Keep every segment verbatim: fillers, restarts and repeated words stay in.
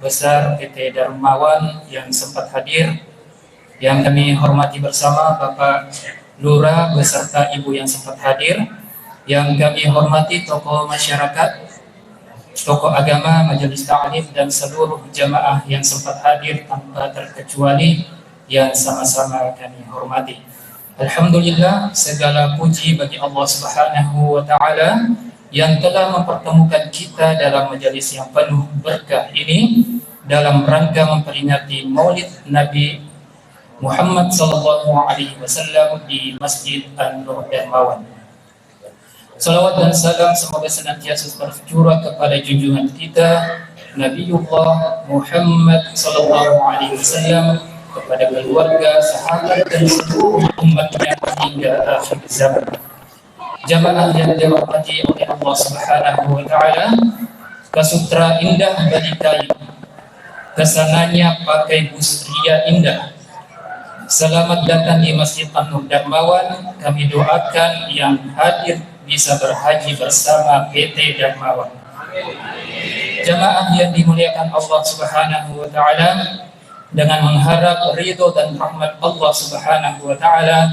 Besar P T Darmawan yang sempat hadir, yang kami hormati bersama Bapak Lurah beserta Ibu yang sempat hadir, yang kami hormati tokoh masyarakat, tokoh agama, majelis taklim, dan seluruh jamaah yang sempat hadir tanpa terkecuali yang sama-sama kami hormati. Alhamdulillah, segala puji bagi Allah Subhanahu wa Ta'ala yang telah mempertemukan kita dalam majelis yang penuh berkah ini dalam rangka memperingati Maulid Nabi Muhammad sallallahu alaihi wasallam di Masjid An-Nur Darmawan. Salawat dan salam semoga senantiasa tercurah kepada junjungan kita Nabiullah Muhammad sallallahu alaihi wasallam, kepada keluarga, sahabat, dan seluruh umatnya hingga akhir zaman. Jamaah yang dirahmati oleh Allah Subhanahu wa Ta'ala, kasutra indah bagi kayu, kesananya pakai bus ria indah. Selamat datang di Masjid An-Nur Darmawan. Kami doakan yang hadir bisa berhaji bersama P T Darmawan. Jamaah yang dimuliakan Allah Subhanahu wa Ta'ala, dengan mengharap ridho dan rahmat Allah Subhanahu wa Ta'ala,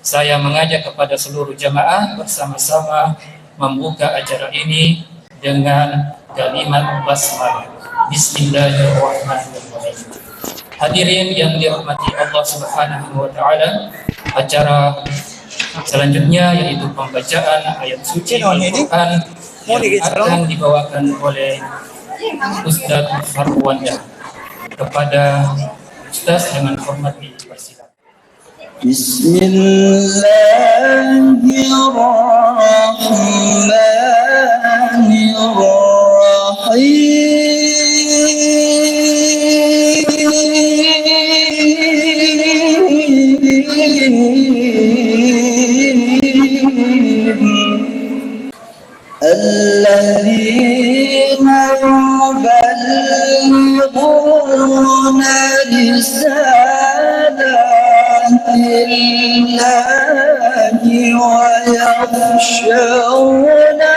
saya mengajak kepada seluruh jamaah bersama-sama membuka acara ini dengan kalimat basmalah. Bismillahirrahmanirrahim. Hadirin yang dirahmati Allah Subhanahu wa Ta'ala, acara selanjutnya yaitu pembacaan ayat suci Al-Quran yang akan dibawakan oleh Ustaz Farwanda. Kepada Ustaz dengan hormat dipersilakan. بسم الله الرحمن الرحيم. الذين يبلغون رسالات الله ويخشونه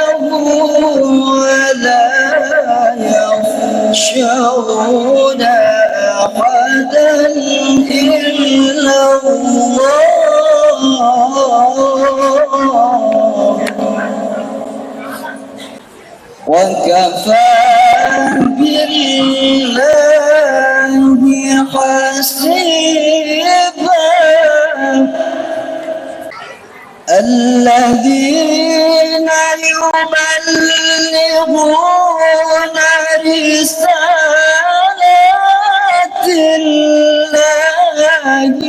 ولا يخشون أحدا إلا الله. وكفى بالله حسيبا. الذين يبلغون رسالات الله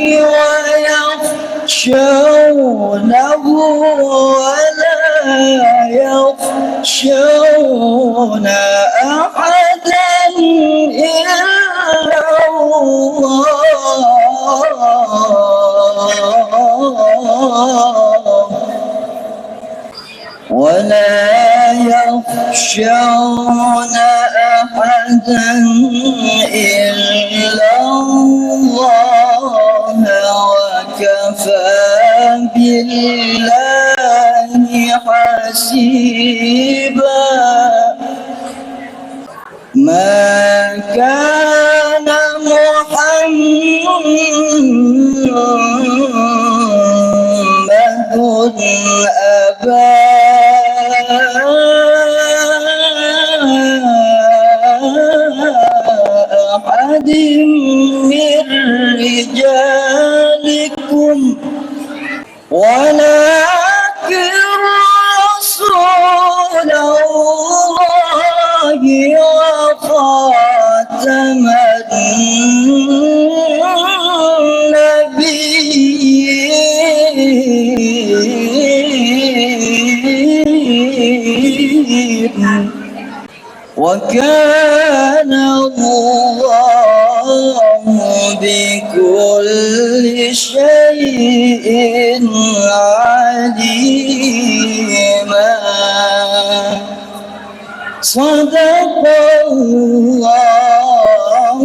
ويخشونه ولا يخشون أحدا إلا الله. ولا يخشون أحدا إلا الله وكفى بالله حسيبا. ما كان محمد أبا أحد من رجالكم ولكن رسول الله وخاتم النبيين. وكان الله بكل شيء عليما. صدق الله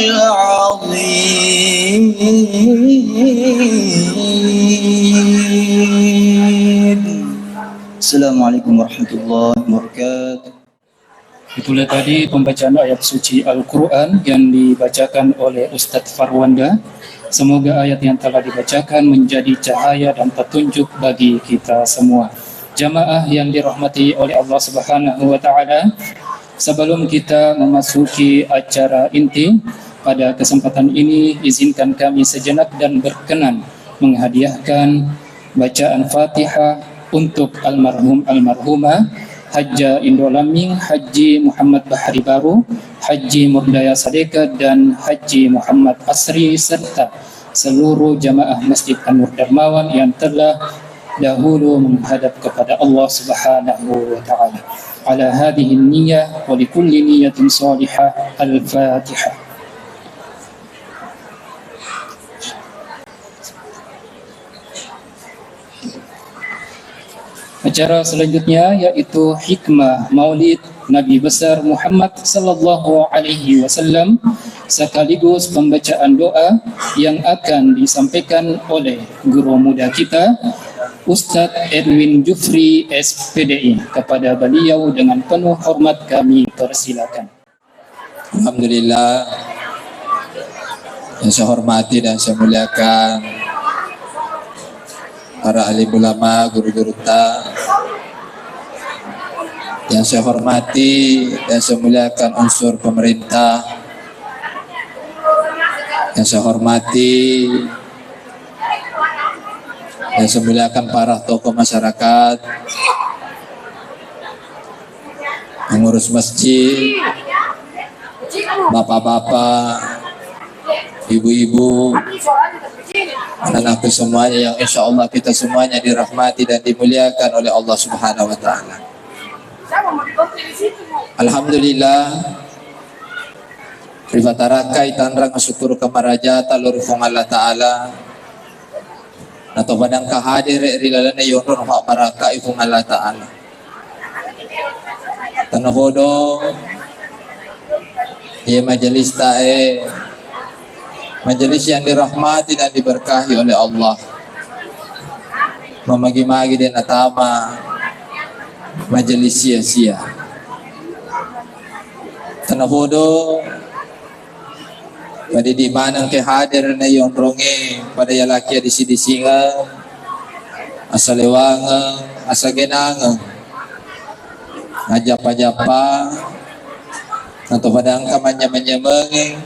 العظيم. السلام عليكم ورحمة الله وبركاته. Di Itulah tadi pembacaan ayat suci Al-Quran yang dibacakan oleh Ustadz Farwanda. Semoga ayat yang telah dibacakan menjadi cahaya dan petunjuk bagi kita semua. Jamaah yang dirahmati oleh Allah Subhanahu wa Ta'ala, sebelum kita memasuki acara inti, pada kesempatan ini izinkan kami sejenak dan berkenan menghadiahkan bacaan Fatihah untuk almarhum almarhumah Hajja Indo Laming, Haji Muhammad Bahari Baru, Haji Murdaya Sadeka, dan Haji Muhammad Asri, serta seluruh jamaah Masjid An-Nur Darmawan yang telah dahulu menghadap kepada Allah Subhanahu wa Ta'ala. Ala hadhihi niyah wa likulli niyatin salihah. Al-Fatihah. Acara selanjutnya yaitu hikmah Maulid Nabi Besar Muhammad sallallahu alaihi wasallam, sekaligus pembacaan doa yang akan disampaikan oleh guru muda kita, Ustadz Edwin Jufri, S P D I. Kepada beliau dengan penuh hormat kami persilakan. Alhamdulillah, yang saya hormati dan saya muliakan para alim ulama, guru-guru ta, yang saya hormati dan saya muliakan unsur pemerintah, yang saya hormati dan saya muliakan para tokoh masyarakat, pengurus masjid, bapak-bapak, ibu-ibu, anakku semuanya yang insya Allah kita semuanya dirahmati dan dimuliakan oleh Allah Subhanahu wa Ta'ala. Alhamdulillah, rifatarakai tanrang syukur kemarajata lori Puang Allah Ta'ala. Nato padangka hadere ri lalana yonro na baraka Puang Allah Ta'ala. Tanahodo, ye majelis tae, majelis yang dirahmati dan diberkahi oleh Allah. Mamagi-magi de natama majelis sia-sia. Tanahodo, Padidi maneng ke hadir na yonronge pada yalakia disi-disinga, asalewangeng, asagenangeng, ajappa-jappa, atau pada engka manyameng-nyamengi,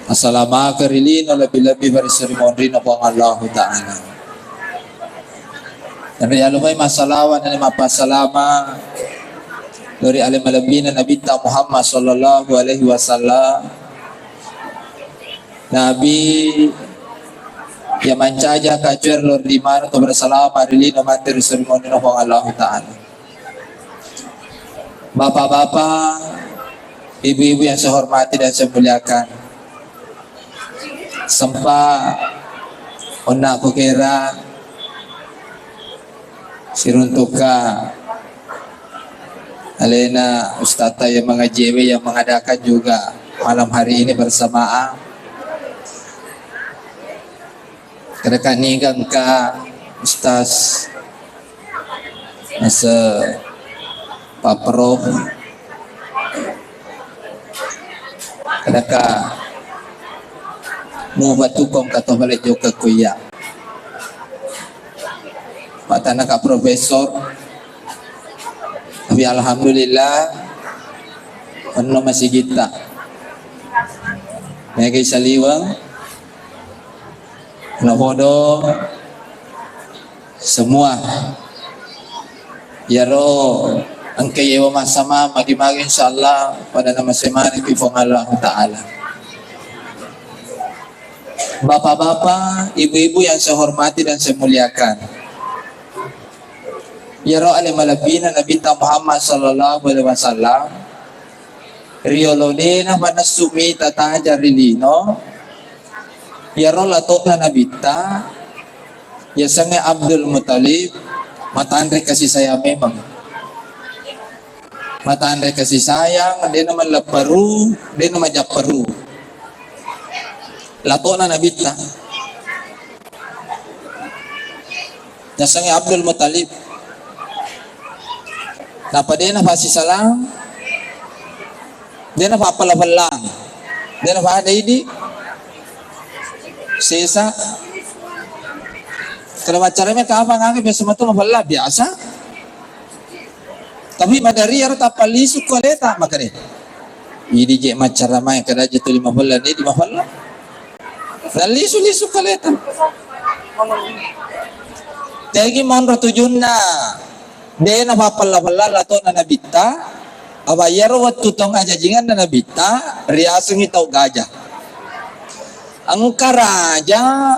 asalamaka ri lino lebih-lebih pada seri monrina Puang Allahu Ta'ala. Narialumai massalawa nani mappassalama lori ale malebbina Nabitta Muhammad sallallahu alaihi wasallam. Nabi yang mancaja kacuer lori di mana tu bersalama ri lino mati ri suri monrina Puang Allahu Ta'ala. Bapak-bapak, ibu-ibu yang saya hormati dan saya muliakan. Sempa onna ku kera siruntukka alena ustata yang mengaji we yang mengadakan juga malam hari ini bersamaan. Kadaka niga engka Ustaz, ase Pak Prof, kadaka muba tukong kato bale jokka kuya. Matana ka Profesor, tapi alhamdulillah, enno masigitta. Mega saliweng, Napodo semua. Iyaro engka yewa massama magi-magi, insyaallah pada namasemani pi Puang Allah Ta'ala. Bapak-bapak, ibu-ibu yang saya hormati dan saya muliakan. Iyaro ale malebbina Nabitta Muhammad sallallahu alaihi wasallam, riolo dena panessu mita taja ri lino, iyaro lato'na Nabitta, yasengnge Abdul Muttalib, matanre kasih sayang memang. Matanre kasih sayang, dena mallepperu, dena majapperu. Lato'na Nabitta. Yasengnge Abdul Muttalib. Nappa de' napassisalang, de' napappella-pellang, de' napada idi', sesa. Kalau maccarama kapang aga biasa matu mapella biasa. Tapi maderri iyaro tappa lisu ko aleta, makkeda, "Idi' je' maccarama kada je' tuli mapella, de' idi' mapella." Nallisu-lisu ko aleta. Jaji monro tujunna. De' napappella-pella lato'na Nabitta, apa iyaro wettu tong ajajinganna Nabitta, riasengngi tau gaja. Engka raja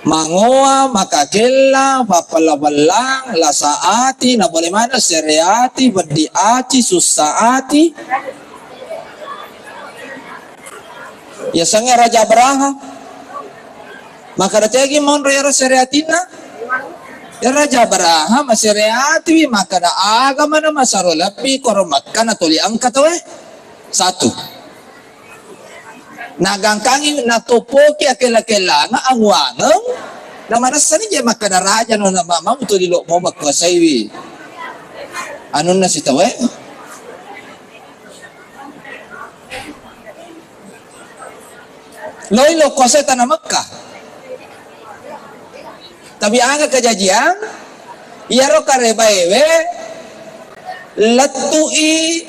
mangoa, makakella, pappella-pellang, lasa ati, na pole maneng sere ati, peddi ati, sussa ati. Yasengnge Raja Abraha. Makkeda tegi monro iyaro sere atinna? Ya Raja Abraha masere atiwi, makkeda aga mana masaro lebbi koro Mekka natoli engka tauwe. Satu. Nagangkangi natoppoki akella-kellanga anguangeng, namanessani je makkeda raja no na mamang tuli lo mo makkuasaiwi anunna sitauwe. Loi lo kuasai tana Mekka. Tapi aga kajajiang, iyaro karebaewe lettu'i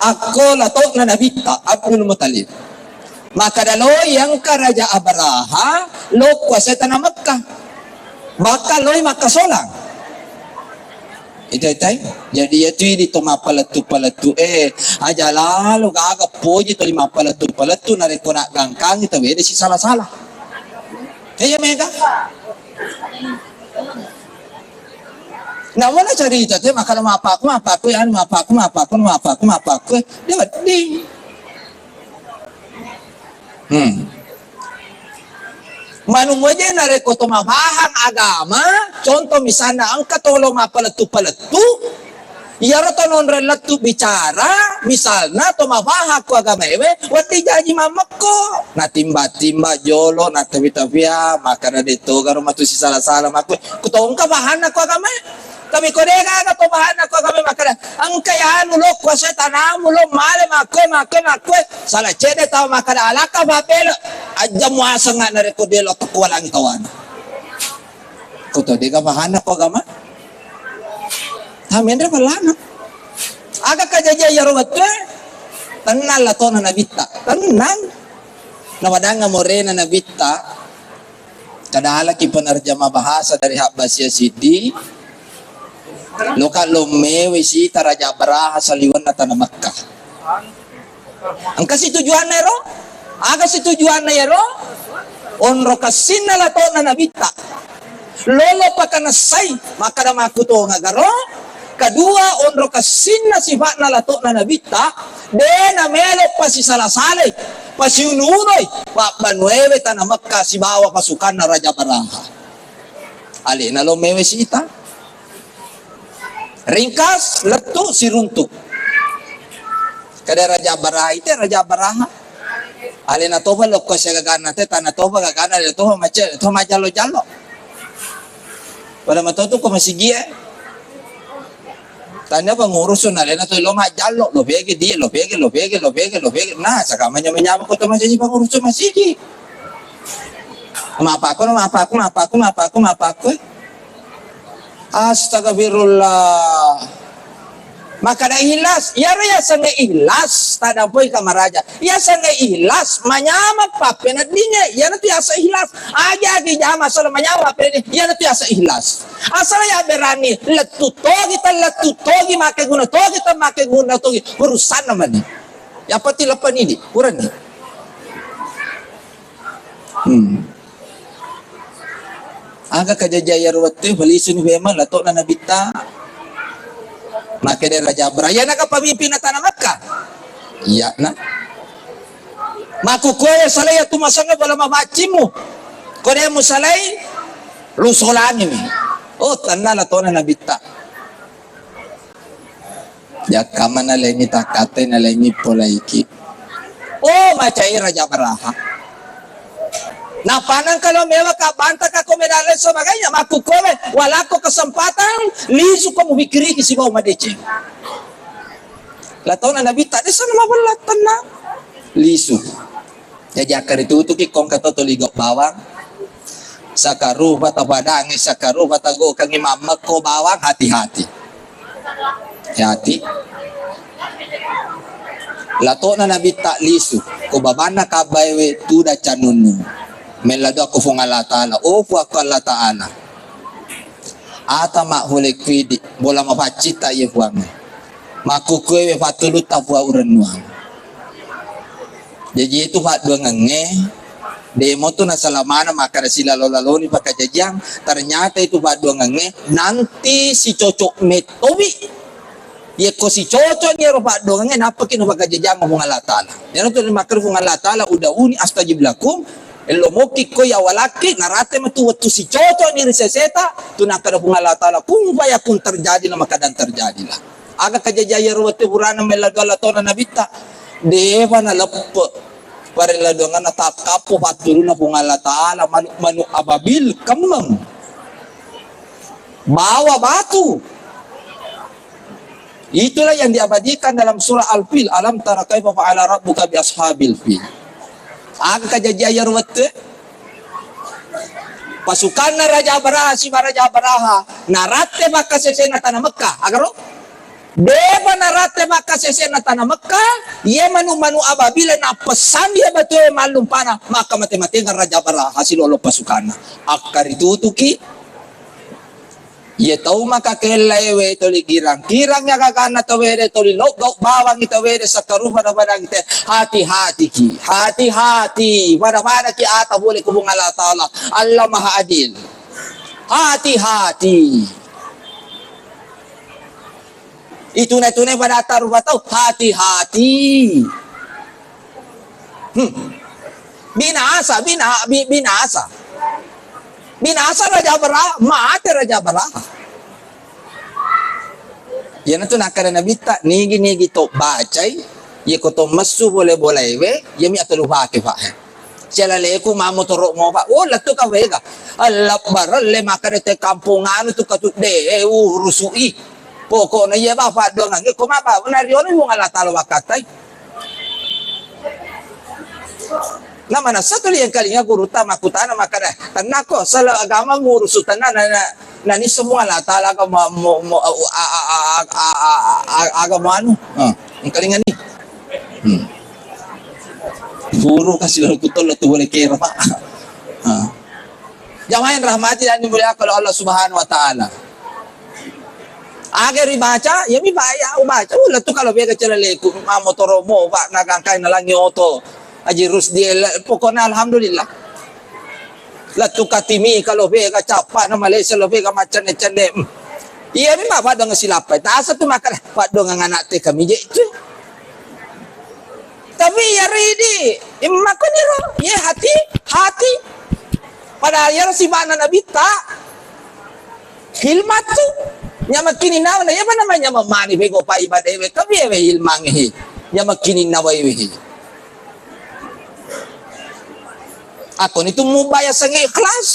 akko lato'na Nabitta Abdul Muttalib. Makkeda loi engka Raja Abraha lo kuasai tana Mekka. Bakka loi makkasolang. Itai-tai. Jadi iyatu idi to mappalettu-palettu, eh, aja lalo gaga poji toli mappalettu-palettu narekko naggangkangi tawede sisala-sala. Iya mega. Namana cerita te makkeda mappaku, mappaku, ya, mappaku, mappaku, mappaku, mappaku. Dia wedding. Hmm. Manung wae je narekko to mapahang agama, contoh misalna engka to lo mappalettu-palettu, iyaro to nonroi lettu bicara, misalna to mapahang ko agamaewe, wedding jaji mammekko. Natimba-timba jolo, natafi-tafia, makkeda de to garo matu sisala-sala makku, ku to engka pahanna ko agamae. Tapi ko de gaga to pahanna ko agamae makkeda, engka yanu lo kuasai tanamu lo male makkue, makkue, makkue. Sala cedde tau makkeda alaka papele, ajja muasengnga narekko de lo tekualangi tawana. Ko to de ga pahanna ko agama. Tamenre pellana. Aga kajajiang iyaro wettue? Tennang latona Nabitta. Tennang. Nawadang morena Nabitta. Kadalaki penerjemah bahasa dari Habbasia siddi, loka lommewe sita Raja Abraha saliwenna tana Mekka. Engka situjuanna ero? Aga situjuanna ero? Onro kassinna latona Nabitta. Lolo pakanessai, makkada makkutonga garo. Kedua, onro kassinna sifa'na latona Nabitta, de namelo pasisala-salai. Pasiunu-unoi pabbanuewe tana Mekka sibawa pasukanna Raja Abraha. Alena lo mewe sita. Ringkas, lettu, siruntu. Kada Raja Abraha ite, Raja Abraha. Alena toba lokko siagaganna te, tana toba gagana, alena toba mace, toba majallo-jallo. Pada matotu ko masigie. Tania pengurusun alena tu lo majallo, lo bege dia, lo bege, lo bege, lo bege, lo bege. Nah, saka manya-manya ko to masigi pengurusun masigi. Mapaku, mapaku, mapaku, mapaku, mapaku. Astagfirullah. Makkada ikhlas, iyaro yasengnge ikhlas, tadampoi kamaraja. Yasengnge ikhlas, manyameng pappeneddingnge, iyanatu yaseng ikhlas. Aja-aja jama sala manyameng pappenedding, iyanatu yaseng ikhlas. Asala ya berani, lettu togi, tellettu togi, make guna togi, temmake guna togi, urusanna mani. Yang penting leppani di, kurani. Hmm. Aga kajajai iyaro wettu, falisuni memang latona Nabitta. Makkeda Raja Abraha, iyana ka pamimpinna tana Mekka? Iyana. Makkukue salai atu masengnge bola mabaccimmu. Ko de musalai, lusolangimi. Oh, tenna latona Nabitta. Jakkamma nalengngi takkate, nalengngi polaiki. Oh, macai Raja Abraha. Nappa nengka lo mewa ka banta ka ko medale so maganya makkukkowe, walakko kesempatan lisu ko mufikiriki sibawa madeceng. Latona Nabitta desa na mabella tenna lisu. Jaji akkaritutuki kongka to toli gau bawang. Sakarupa tapadangi, sakarupa tagokangi mammekko bawang, hati-hati. Hati. Latona Nabitta lisu, ko babanna kabbaewe tuda canunnu. Mella doa ko Fuang Allah Ta'ala, oh Fuakko Allah Ta'ala. Ata makkule kuidi, bola mapaccitta iye Fuangnge. Makkukkuewe pattulutta Fuang urennuang. Jaji itu padduangengnge, demo tu nasalamana makkada silalo-laloni pakajajiang, ternyata itu padduangengnge nanti sicocok mettowi. Yekko sicocok ni ero padduangengnge, nappaki nupakajajiang Fuang Allah Ta'ala. Iyana tu makkada Fuang Allah Ta'ala, "Ud'uni astajib lakum," ello mokki ko ya walakki, narate metu wettu sicocok ni ri seseta, tu nakkada Fuang Allah Ta'ala, "Kun fayakun," terjadi na makadang terjadilah. Aga kajajiang iyaro wettu purana mella doa latona Nabitta. Depa naleppe parella doanganna takkappo pattulunna Fuang Allah Ta'ala, manu-, manu ababil kemmeng. Bawa batu. Itulah yang diabadikan dalam surah Al-Fil, "Alam tara kaifa fa'ala rabbuka bi ashabil fil." Aga kajajiang iyaro wettu? Pasukanna Raja Abraha, siba Raja Abraha, naratte pakkasesenna tana Mekka, agaro? Depa naratte pakkasesenna tana Mekka, iye manu-manu ababil nappessanni iye batue mallumpana, maka mate-matengeng Raja Abraha silolo pasukanna. Akkaritutuki, iye tau maka kellaewe toli girang-girang ya gaganna tawede, toli loggau bawangi tawede, sakarupa na badangi te, hati-hatiki, hati-hati, pada-padaki ata pole ku Puang Allah Ta'ala, Allah Maha Adil. Hati-hati. Itune-tune pada atta rupa tau, hati-hati. Hmm. Binasa, bina-, bi-, binasa. Binasa Raja Abraha, mate Raja Abraha. Iyanatu nakkeda Nabitta, nigi-nigi to bacai, iya ko to messu pole bolaewe, iyami atau lupake, Pak. Sialaleku mamotoro mopa. Oh, lettu ka wega. Alla barelle makkeda te kampung anu tu katudde, eh, urusui. Pokokna iya ba paddoangangnge ko maba na riolo Puang Allah Taala wakkatai. Na manessa tuli engkalinga gurutta makkutana makkeda, "Tennako, sala agama murusu tenna na, na, na nisseng Puang Allah Taala aga ma-, mo-, mo-, a-, a-, aga mo anu." Ah, engkalingani. Hmm. Guru kasi lalu kutollo tu boleh kira, Pak. Ah. Jamaah yang rahmati dan dimuliakan oleh Allah Subhanahu wa Ta'ala. Aga ribaca, iyami baya ubaca. Ulla tu kalau bega celaleku, mamotoro mo, Pak, nagangkai nalangi oto. Aji Rusdi, pokoknya alhamdulillah. Lettu katimi kalau bega capa na Malaysia lo bega macam-macam deh. Hmm. Iyami ma paddoang silapai. Tasa tu makkeda paddoang anak te kami je tu. Tapi ya ridi, makkoniro, ye hati, hati. Padahal ya sibana Nabitta, hilmat tu. Nyamakkini nawa, na iya mana manya mamani bego pa ibadah we, tapi ya we hilmangi. Nyamakkini nawa we. Aku ni tu mubaya sange ikhlas.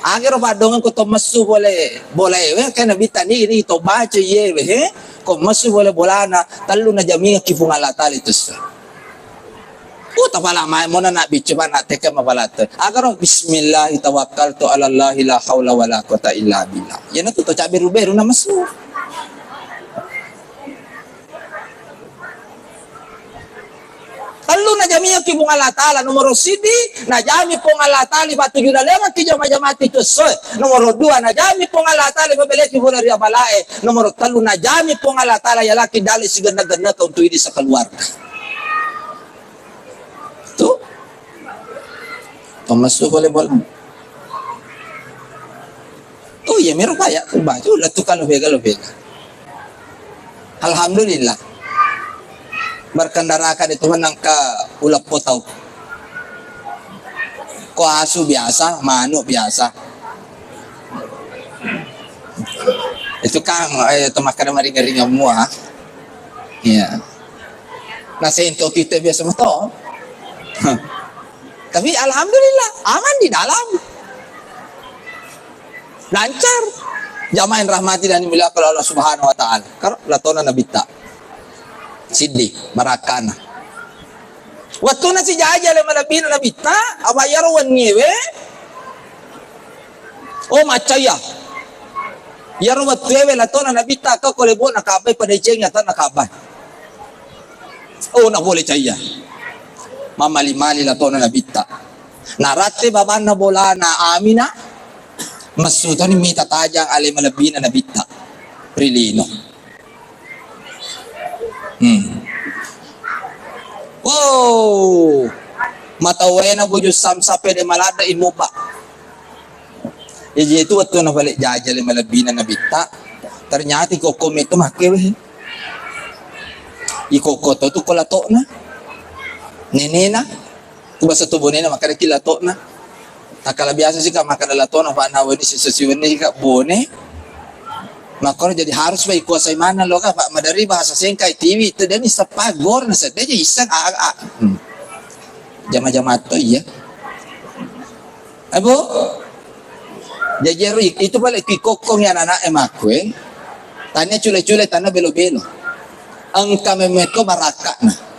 Agero paddoangeng ko to messu pole bolaewe, kan Nabitta ni, ni to baca iyewe, he? Ko messu pole bolana, tellu najamingekki Puang Allah Taala itu. Oh, tapala mai mona nak bicu bana teke mapalate. Agero bismillah tawakkaltu ala Allah la haula wala quwata illa billah. Iyanatu to caberu-beru na messu. Tellu najamiyaki Puang Allah Taala, nomoro siddi najami Puang Allah Taala patujuna lewakki jama-jamati tu essoe. Nomoro dua najami Puang Allah Taala pabeleki bola ri abalae. Nomoro tellu najami Puang Allah Taala yalaki dale sigenna-gennaka untuk idi sakaluarga. Tu. Tommassu pole bola. Oh iya, mero paya ku baca, ulla tu kalau bega lo bega. Alhamdulillah. Berkendara ka di Tuhan nangka uleppo tau. Ko asu biasa, manuk biasa. Itu kan, eh, itu makkeda maringa-ringa mua. Iya. Nah, sento kita biasa betul. Tapi alhamdulillah, aman di dalam. Lancar. Jamaah yang rahmati dan dimuliakan Allah Subhanahu wa Ta'ala. Karo latona Nabitta. Siddi, barakkana. Wattuna sijaji ale malebbina Nabitta, apa iyaro wenniewe? Oh, maccaya. Iyaro wettuewe latona Nabitta, ko kolebona Ka'bah, pada icengi atanna Ka'bah. Oh, na pole caiya. Mammali-mali latona Nabitta. Naratte babanna bolana Aminah, messu toni mita tajang ale malebbina Nabitta ri lino. Hmm. Oh, matauwena buju samsa pede maladde imubba. Jaji itu wettu nafale jaji ale malebbina Nabitta, ternyata ikokko metto makkewe. Ikokko to tu ko latona. Nenena. Ku basa tu bonena makkeda ki latona. Takkala biasa sika makkeda latona, Pak, na wenni sisa siwenni sika bone. Makkoro jadi harus, Pak, ikuasai maneng lo ka, Pak, madari bahasa sengkai tiwi tu deni sepa gor na sedde je iseng a, a. Hmm. Jama-jama to iya. Ebo. Jaji ero i-, itu pale ki kokkongi anak-anak e makkue, tania cule-cule tanna belo-belo. Engka memekko barakka'na.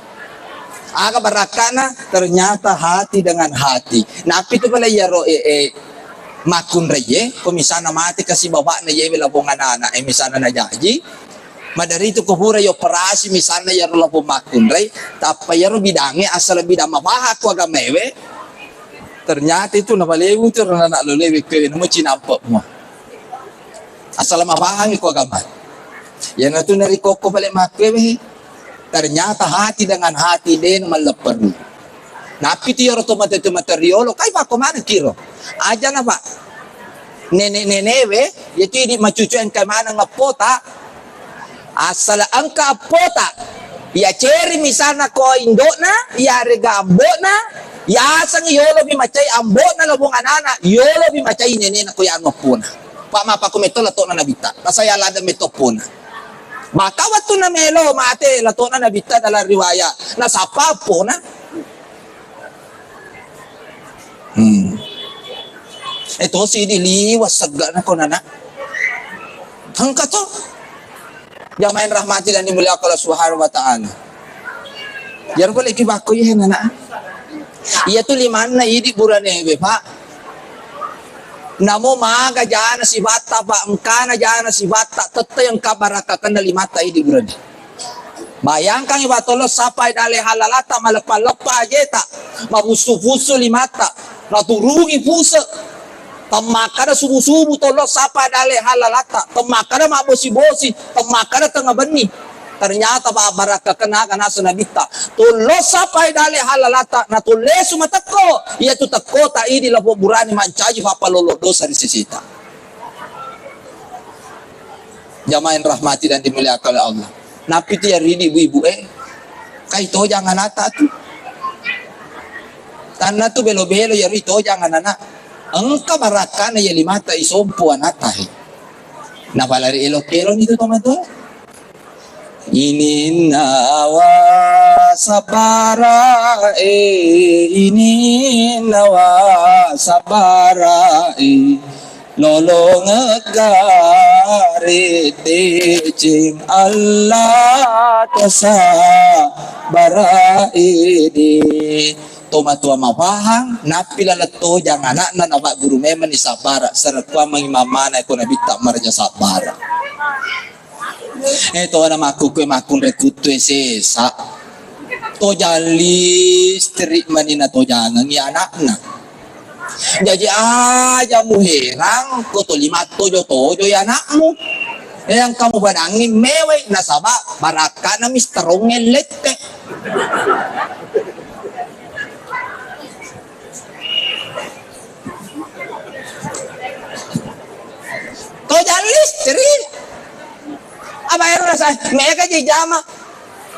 Aga barakka'na? Ternyata hati dengan hati. Nappi tu pale iyaro e, e, makkunraie, ko misalna mate kasi bapakna yewe labong anak-anak e, misalna najaji, madari tu ko pura ioperasi misalna iyaro labong makkunrai, tappa iyaro bidangnge asal bidang mapahang ko agamaewe, Ternyata itu napalewu tu ro anak lo lewe kewe namo cinampe mua. Asal mapahangi ko agama. Iyanatu narikokko pale makkewe. Ternyata hati dengan hati de na mallepperu. Nappi tu iyaro to mate-, to mate riolo, kai pakko maneng kiro. Aja na, Pak. Nenek-nenewe, yatu idi macucu engka maneng eppota. Asal engka eppota, iya ceri misalna ko indokna, iyarega ambokna, yaseng yolopi macai ambokna lobong anana, yolopi macai nenena ko yanu eppona. Pak, mapakko metto latona Nabitta, nasaya ladde metto eppona. Maka wettunna melo mate latona Nabitta dalam riwayat, nasappa eppona. Hmm. Eh, tosi di liwa seggana ko nana. Engka to. Jamaah yang rahmati dan dimuliakan Allah Subhanahu wa Ta'ala. Jaro pole ki bakko iya nana. Iya tu limanna idi buranewe, Pak. Namo maga jana sifatta, Pak, engkana jana sifatta, tette yang kabarakkakenna limatta idi burane. Bayangkangngi, Pak, tollo sappai dalle halalatta, maleppa-leppa ajeta, mabussu-bussu limatta, naturungi puse, temmakkada subu-subu tollo sappai dalle halalatta, temmakkada mabbosi-bosi, temmakkada tengnga benni. Ternyata, Pak, barakkakenna aga naseng Nabitta, tollo sappai dalle halalatta, natollesu matekko, iyatu tekkota idi lapong burane mancaji pappalollo dosa ri seseta. Jamaah yang rahmati dan dimuliakan oleh Allah. Nappi tu yaridi ibu-ibu e, kai tojang anata tu. Tanna tu belo-belo yari tojang anana. Engka barakkana ya limata isompo anata he. Napalari elo-elo ni tu tomato. Ininnawa sabbara e, ininnawa sabbara e. Lolongegga ri deceng Allah to sabbara idi. Tomatua mapahang, nappi laleng tojang anakna napagguru memenni sabbara, sarekkuammengi mammana ko nabitta maraja sabbara. Eh, tona makkukue makkunrai kuttue sesa. Tojang listrik mani natojangengi anakna. Jaji aja muherang ko toli mattojo-tojoi anakmu. Eh, engka mubadangi mewai nasaba barakkana misterongnge lette. Tojang listrik. Apa ero rasa mega je jama.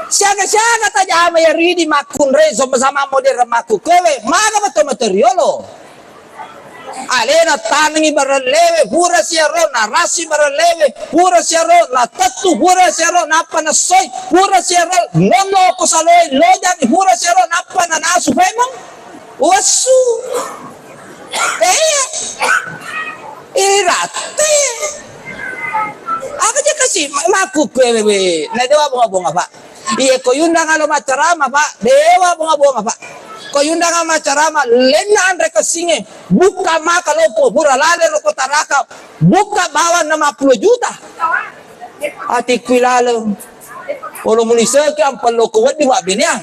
Siaga-siaga tajama ya ridi makkunrai sama-sama modern makkukewe. Maga betul materiolo. Alena tanengi barellewe, pura siaro narasi barellewe, pura siaro natettu, pura siaro nappa nassoi, pura siaro nonno ko saloi lojang, pura siaro nappa nanasu pemeng. Uwessu. Eh. Iratte. Aga je kasi ma-, makkukue wewe. Na dewa bonga-bonga, Pak. Iye ko yundanga lo maccarama, Pak. Dewa bonga-bonga, Pak. Ko yundanga maccarama, lenna anre kessinge. Bukka maka lompo, pura lale ro kota raka. Bukka bawang lima puluh juta. Atikku ilaleng. Olo muliseki ampello ko wedding wabbeneang.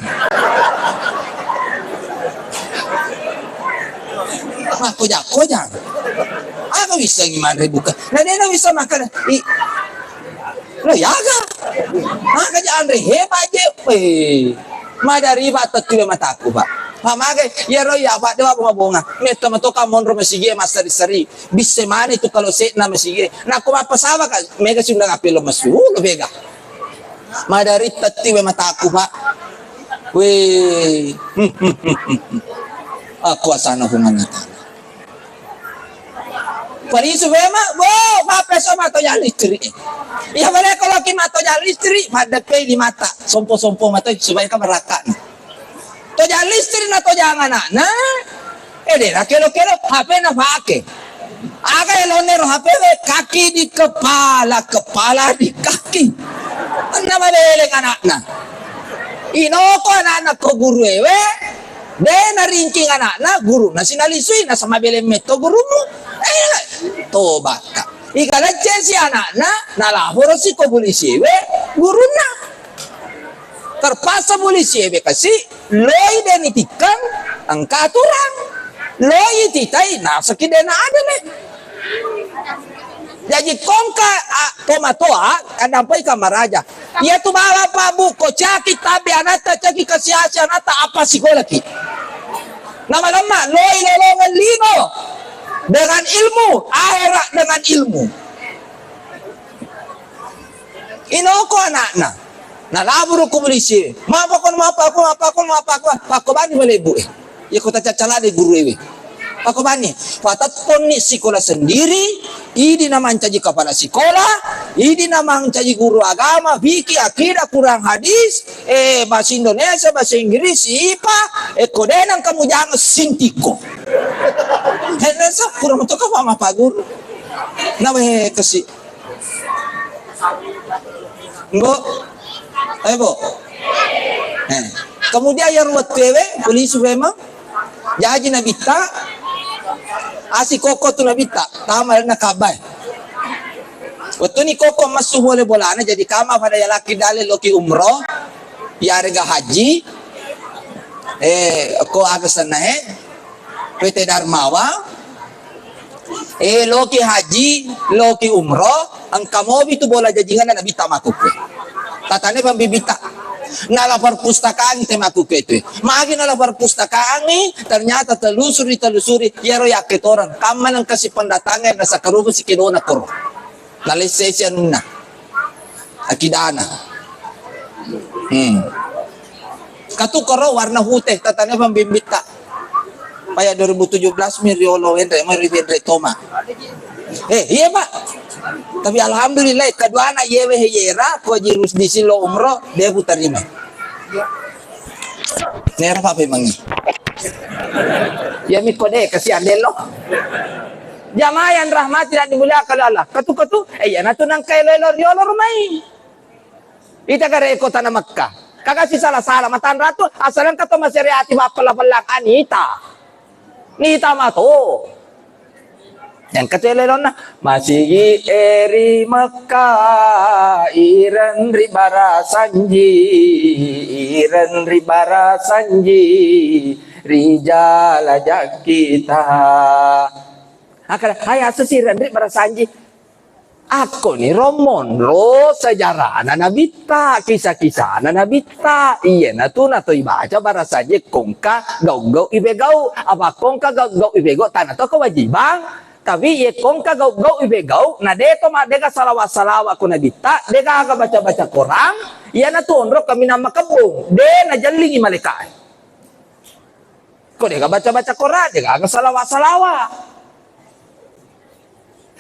Makkoja-koja. Aga wissengi manre buka. Na dena wisseng makan. I-, lo yaga. Maka ja anre hebat je. Eh. Madari Pak, tettiwe mataku, Pak. Pak, magai, iyaro iya, Pak, dewa bonga-bonga. Metta matoka monro masigi e massari-sari. Bisse mani tu kalau sekna masigi e. Nakko mappasawa ka, mega si undang apelo masulu, mega. Madari tettiwe mataku, Pak. Weh. Akuasana Puang Allah Ta'ala. Polisu fema, bo, mappeso mato ja listrik. Iya, bale ko loki mato ja listrik, maddeppei limata, sompo-sompo mato supaya ka merakka. To ja listrik na to jang anakna, eh, de na kelo-kelo, H P na pake. Aga elone ro H P we, kaki di kepala, kepala di kaki. Na mabeleng anakna. Inoko anakna ko guru ewe, de na ringking anakna, guru na sinalisui, na sama beleng metto gurumu. Eh, tobakka. Ika leccesi anakna, nalaporosi ko polisi we gurunna. Terpaksa polisi we kasi, loi de nitikkang, engka aturang. Loi titai, nasaki de na adele. Jaji kongka, a, tomatoa, kadampai kamaraja. Iya tu bawang Pak Bu, ko caki tabe anatta, caki kasiasi anatta, apa sikolaki. Nama-nama, loi lolongan lino dengan ilmu, akhirat dengan ilmu. Inoko anakna. Nalaburu ku polisi. Mapakon, mapakon, mapakon, mapakon. Pakko bani bale bu e. Iya kota cacala de guru ewe. Pakko bani. Patattonni sikola sendiri. Idi na mancaji kepala sikola. Idi na mancaji guru agama. Fikih, akidah, Quran, hadis. Eh, bahasa Indonesia, bahasa Inggris, ipa. Eh, ko de nang kamu jangan sintiko. Hena sa kurang to ka mapaguru. Na we kasi. Mbo. Eh, Bo. Eh. Kemudian yang wettu ewe, polisi memang jaji nabitta, asi koko tu nabitta, tama na kabai. Wettuni koko massu boleh bolana, jadi kama pada ya laki dale loki umroh, ya rega haji, eh, ko aga senna, eh, P T Darmawa, Eh, loki haji, loki umroh, engka mobi tu bola jajinganna nabitta makkukue. Tatane pambibitta. Nala perpustakaan te makkukue tu. Magi nala perpustakaan, ternyata telusuri, telusuri, iyaro yakketoreng. Kamma nengka si pendatangan, nasakarupa si kedona koro. Nalessesi anunna. Akidana. Hmm. Katu koro warna hute, tatane pambimbitta. Paya dua ribu tujuh belas mi riolo enre, mi rienre toma. Eh, iya, Pak. Tapi alhamdulillah, kedua anak yewe he yera, ko jirus di silo umroh, de putarima. Nera apa memang? Ya, mi kode, kasihan deh lo. Jamaah yang rahmati dan dimuliakan Allah. Katu-katu, eh, iya, natu nangka elo-elo riolo rumai. Ita gare ko tanah Mekah. Kaga si salah-salah matanratu, asal engka to masere ati mappella-pella anita. Nita mato. Yang kecil elonna, masigi eri Mekah, iren ri barasanji, iren ri barasanji, ri jala jakkita. Akala, hai asa si iren ri barasanji. Akkoni ro monro sejarana nabitta, kisah-kisahna nabitta, iyanatu natoi baca barasaje kongka gau-gau ipegau, apa kongka gau-gau ipegau tana to kewajiban, tapi iye kongka gau-gau ipegau, na de to maddega salawa-salawa ko nabitta, degaga baca-baca Quran, iyanatu onro kaminang makebbong, de najellingi malaikae. Ko degaga baca-baca Quran, degaga salawa-salawa.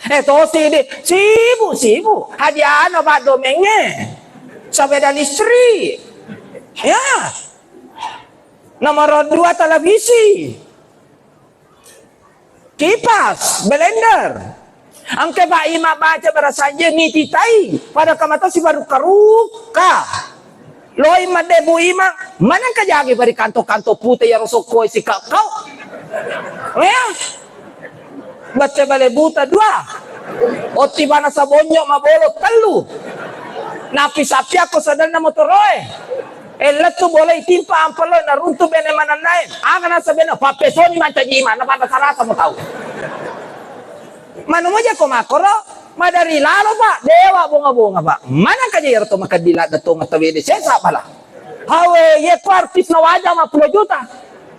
Eh, tosi di, sibuk, sibuk. Hadiahna Pak Domenge. Sepeda listrik. Ya. Nomor dua televisi. Kipas, blender. Engka Pak Imam baca barasanje nititai, pada kamata sibarukka-rukka. Loi maddebu Imam, manengka jagi bari kanto-kanto pute yaro sokkoe sikau-kau. Ya. Bette bale buta dua. Otti bana sabonyo mabolo tellu. Napi-sapi ako sadanna motoroe. E lettu bolai timpa ampello naruntu bene manennae. Aga nasa bene pappesoni mancaji Imam, na pada sarasa mo tau. Manu moja ko makoro, madari lalo, Pak, dewa bonga-bonga, Pak. Mana kaja yaro to makeddi ladde to matawede sesa bala. Hawe, ye ko artis na waja ma puluh juta.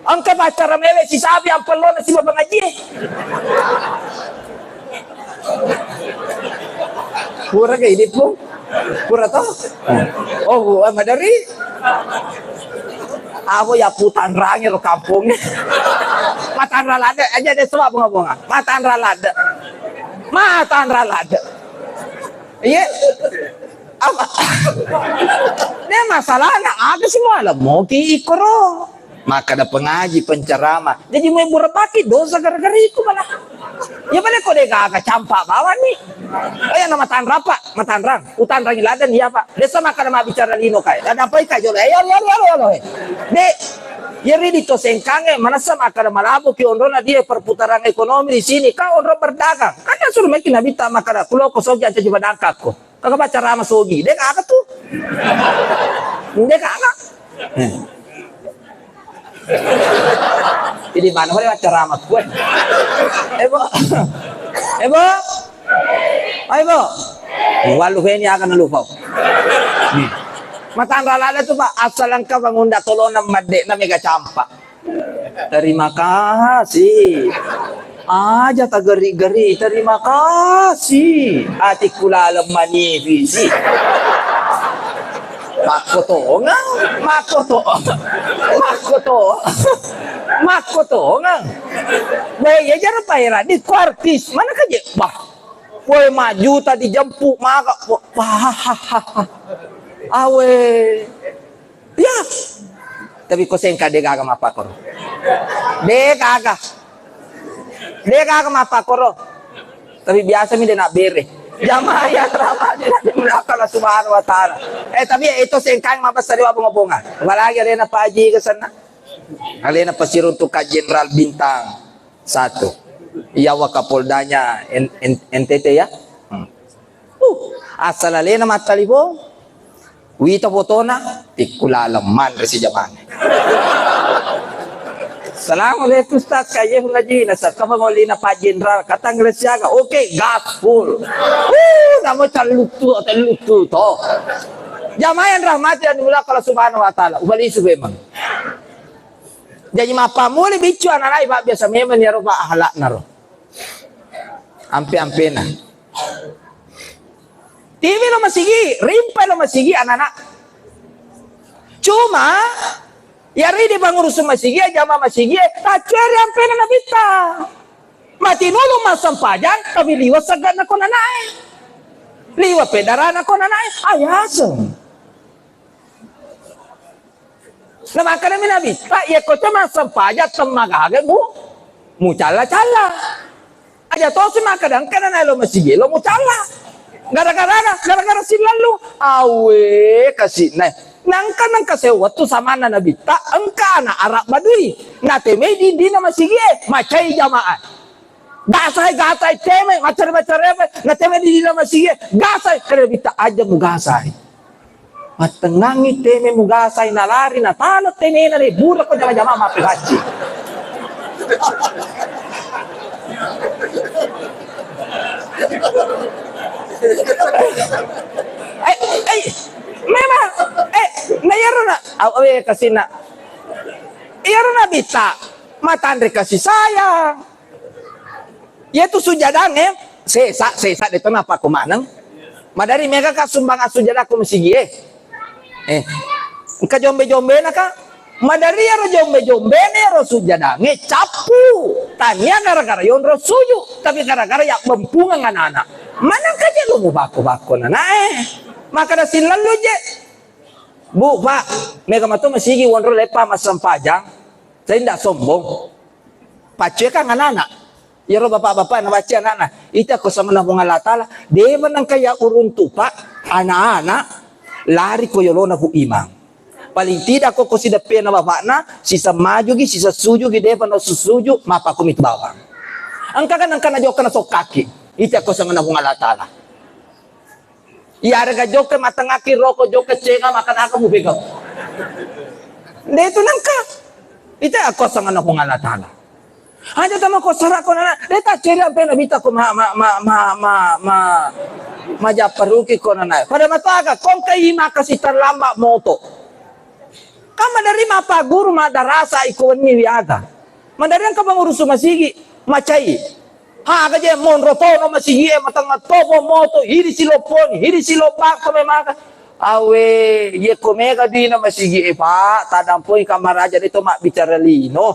Engka pacara mewe sisabi ampello na siba pengaji. Pura ke ini, Pung? Pura to? Oh, madari. Abo ya putanrangi ro kampung. Matanra ladde aja de sebab bunga-bunga. Matanra ladde. Matanra ladde. Iya. Apa? De masalahna aga semua lemoki ikoro. Makkeda pengaji, penceramah. Jadi mau burebaki dosa gara-gara itu malah. Ya bale ko de gaga campa bawani. Oh ya, na matanra, Pak, matanrang. Utanrangi ladde iya, Pak. Desa makkeda mabbicara lino kae. Dan apa ika jolo? Eh, yalo, yalo, yalo, yalo, eh. De, yeri di to sengkange, manessa makkeda malabu ki onrona dia perputaran ekonomi di sini. Kau onro berdagang. Kan suruh makin nabi tak makkeda kulo ko sogi aja coba dangkakko. Kaka baca rama sogi. De kaka tu. De kaka. Eh. Jadi mana boleh baca rama kue? Eh, Bo. Eh, Bo. Ayo, Bo. Walu heni akan lupa. Hmm. Matanra ladde tu, Pak, asal engka bangunda tolona madde na mega campa. Terima kasih. Aja tageri-geri, terima kasih. Atikku laleng manifisi. Makkotongang, makkoto-, makkoto-, makkotongang. Weh, ya jaro paera di ku artis, mana kaje? Wah, weh, majuta dijemput maka. Wah, awe. Ya. Tapi ko sengka de gaga mappakoro. De gaga. De gaga mappakoro. Tapi biasa mi de nak bere. Jamaah yang ramah di hadarat Allah Subhanahu wa Ta'ala. Eh, tapi ya itu sengkang mabessa ri wa bonga-bonga. Apalagi alena Pak Haji ke sana. Alena Pasiruntuk Jenderal Bintang satu. Iya, Wakapoldanya N-, N-, N T T ya. Hmm. Uh, asal alena mattalipong. Wita fotona, tikku laleng manre si jamane. Assalamualaikum Ustaz, kaje hulajina, sakkafa ngolina Pak Jenderal, katang resiaga, oke, gaspol. Uh, namo calluttu, telluttu to. Jamaah yang rahmati dan dimuliakan Allah Subhanahu wa Ta'ala, ubalisu memang. Jaji mappammula biccu anak-anak, Pak, biasa memang ya, Pak, ahlakna ro. Ampe-ampena. Tiwi lo masigi, rimpai lo masigi anak-anak. Cuma, yari di pangurus masigi, jama masigi, taccueri ampena nabitta. Mati nulu massempajang, tapi liwa segga nako nanae. Liwa pedara nako nanae, ayaseng. Namakkedami Nabitta, "Iyakko to massempajang temmagaga mu, mucalla-calla. Aja tosi makkeda engka nanae lo masigi lo mucalla. Gara-gara aga? Gara-gara sillallu." Awe, kasi'na. Nangka, nangka sewwa wettu samanna Nabitta, engka ana' Arab Badui. Natemai dindinna masigie, macai jamaah. Gasai, gasai, teme, macare-macare apa? Na teme di dalam masigi, gasai, kare bita aja mu gasai. Mattengngangi teme mu gasai, nalari, natalo temena de, bura ko jama-jama mapi haji. Eh, eh, memang, eh, na iyaro na, awe kasina. Iyaro na bita, matanre kasih sayang. Iyatu sujadangnge, sesa, sesa de to napakko maneng. Madari mega ka sumbang assujada ko masigi e. Eh, engka jombe-jombena ka. Madari iyaro jombe-jombena iyaro sujadangnge cappu. Tania gara-gara yonro suju, tapi gara-gara ya bempungeng anak-anak. Maneng kaja lu mu bakko-bakko nanae. Maka da sillallu je. Bu, Pak, mega mato masigi wonro lepa massempajang. Saya ndak sombong. Paccoekang anak-anak. Iyaro bapak-bapak nabaca anakna, ita ko sanganna Puang Allah Ta'ala, dewa nangka ya uruntu, Pak, anak-anak lari ko yolona Pu Imang. Paling tidak ko, ko sideppena bapakna, sisa majugi, sisa sujugi, depa no susuju, mapakumi tu bawang. Engka kan engka najokka na sokkaki. Ita ko sanganna Puang Allah Ta'ala. Iyarega jokka matengaki roko, jokka cenga, makan aga mu pegau. Nde tu nangka. Ita ko sanganna Puang Allah Ta'ala. Aja tama ko sara ko nana, de ta ceri ampe na bita ko ma, ma, ma, ma, ma, ma, majapparuki ko nana. Pada mataga, kongka ima kasi terlambat moto. Kan madari mapa guru madarasa iko wenni wiaga. Madari engka pengurus masigi, macai. Ha, aga je monro tono masigi e, matengnga topo moto, hiri silopponi, hiri siloppa ko memaka. Awe, ye ko mega dina masigi e, Pak, tadampoi kamaraja de to mabbicara lino.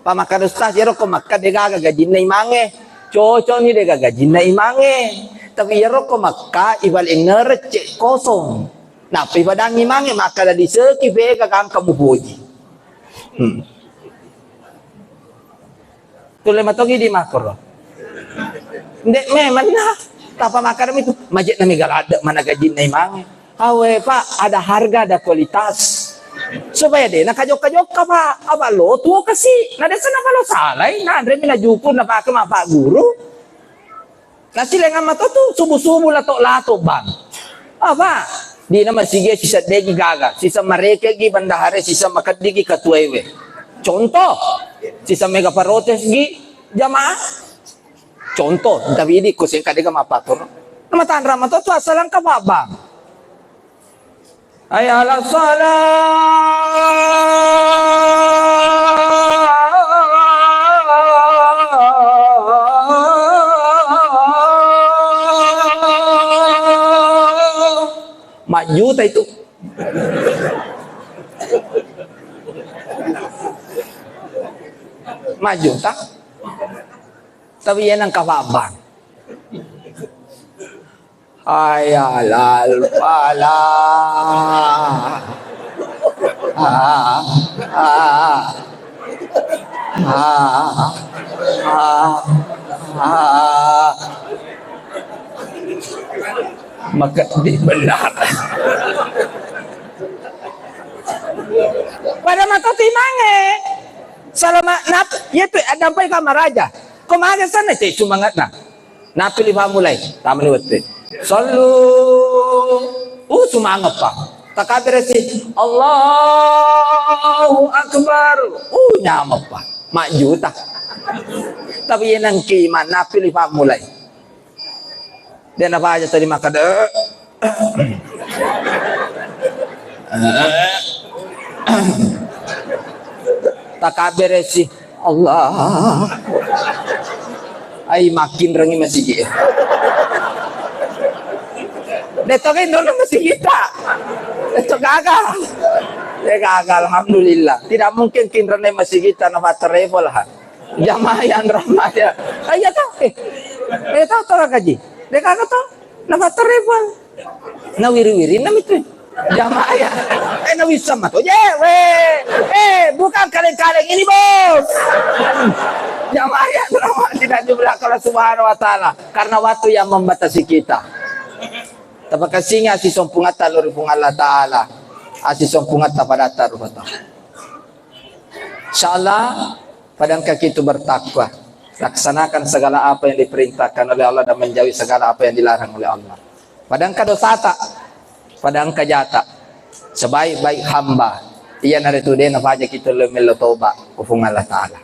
Pamakkada ustaz, iyaro ko Mekka de gaga gajinna imangnge. Cocokni de gaga gajinna imangnge. Tapi iyaro ko Mekka ibalik ngerecce kosong. Nappa ipadangi imangnge makkada diseki pega gangka mupoji. Hmm. Tulle matongi di makoro. Ndek memang nah. Tapa makkada itu majek na mega ladde mana gajinna imangnge. Awe, Pak, ada harga, ada kualitas. Supaya de nakajokka-jokka, Pak. Apa lo tuo kasi. Na desa napa lo salai, na andre mina juku na pake mapa guru. Nasilengang mato tu subu-subu lato-lato, Bang. Apa? Dina masigi siseddegi gaga, sisa marekegi bendahare, sisa makeddigi katuewe. Contoh, sisa mega protes gi jamaah. Contoh, tapi ini kuseng kadega mapatoro. Nama tanra mato tu asalangka, Bang. Hayya 'alas shalah. Majjuta itu. Majjuta. Tapi iya nang kafabang. Hayya 'alal falah. Ah, ah, ah, ah, ah. Maka di benar. Pada mata timange. Salama nap, iya tu ada apa kamaraja. Kau maga sana te sumangatna. Nappi li fammulai, tamani wette. Sallu. Uh, sumangeppa. Takabbere si, Allahu Akbar. Uh, nyameppa. Majjuta. Tapi yenang kima, nappi li fammulai. De napaja tadi makkada. Takabbere si, Allah. Ai, makkinrengi masigi. Deto ke indono masigi ta. Deto gagal. De gagal, alhamdulillah. Tidak mungkin kinrene masigi ta na fatta revo lah. Jamaah yang ramai ya. Ayo ta. Eh. Eh, ta, ta kaji. De gagal ta. Na fatta revo. Na wiri-wiri na mitu. Jamaah ya. Eh, na wisseng mato. Je, weh. Eh, bukan kaleng-kaleng ini, Bos. Jamaah yang dirahmati dan dimuliakan Allah Subhanahu wa Ta'ala. Karena waktu yang membatasi kita. Tapakassingi asi sompungetta lo ri Puang Allah Ta'ala. Asi sompungetta padatta rupa tau. Insyaallah, pada engka kita bertakwa. Laksanakan segala apa yang diperintahkan oleh Allah dan menjauhi segala apa yang dilarang oleh Allah. Pada engka dosata, pada engka jata. Sebaik-baik hamba, iyanaritu de napaja kita lo mello toba, ku Puang Allah Ta'ala.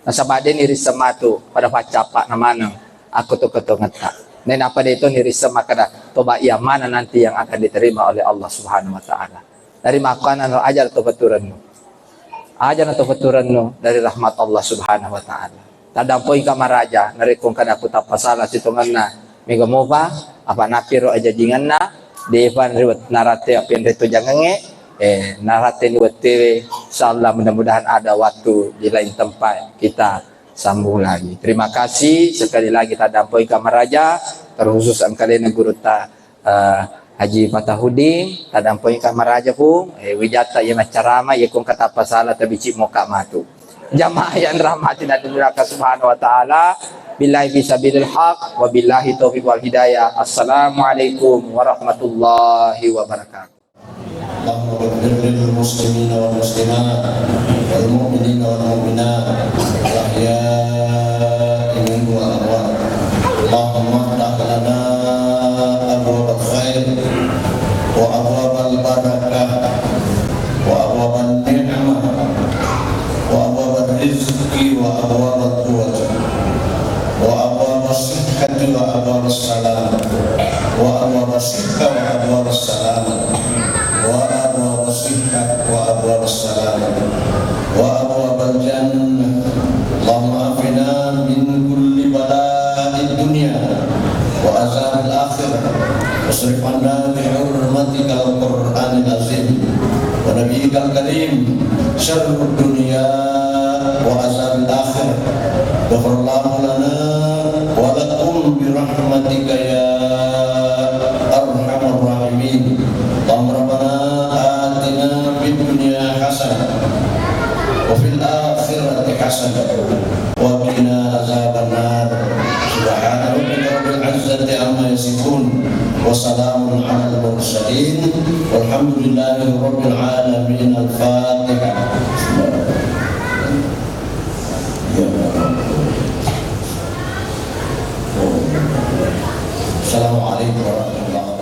Nasaba de nirisseng matu pada paccappa na maneng akko to ketongetta. Nenapa de to nirisseng makkada toba yang mana nanti yang akan diterima oleh Allah Subhanahu wa Ta'ala. Dari makkuanaro aja to peturennu. Aja na to peturennu dari rahmat Allah Subhanahu wa Ta'ala. Taddampoi kamaraja, narekko engka daku tappa sala sitongenna mega mopa, apa napiro ajajingenna, depa riwet-, naratte apenre to jangengnge, eh, naratte ni wettewe, insyaallah mudah-mudahan ada waktu di lain tempat kita sambung lagi. Terima kasih sekali lagi taddampoi kamaraja, terkhusus engkalena gurutta eh, Haji Fatahudin, taddampoi kamaraja Puang, eh, wijatta iya maccarama, iya kong katappa sala tabici moka matu. Jamaah yang dirahmati dan dimuliakan Subhanahu wa Ta'ala, billahi fi sabilil haq, wa billahi taufiq wal hidayah. Assalamualaikum warahmatullahi wabarakatuh. اللهم اغفر للمسلمين والمسلمات والمؤمنين والمؤمنات الأحياء منهم والأموات. اللهم افتح لنا أبواب الخير وأبواب البركة وأبواب النعمة وأبواب الرزق وأبواب القوة وأبواب الصحة وأبواب السلامة وأبواب الصحة وأبواب السلامة وأبواب الصحة وأبواب السلامة وأبواب الجنة. اللهم عافنا من كل بلاء الدنيا وعذاب الآخرة. واصرف عنا بحرمتك القرآن العظيم ونبيك الكريم شر الدنيا وعذاب الآخرة. غفر الله لنا ولكم برحمتك يا أرحم الراحمين. اللهم ربنا آتنا في الدنيا حسنة وفي الآخرة حسنة وقنا عذاب النار. سبحان ربك رب العزة عما يصفون وسلام على المرسلين والحمد لله رب العالمين. الفاتحة. السلام عليكم ورحمة الله.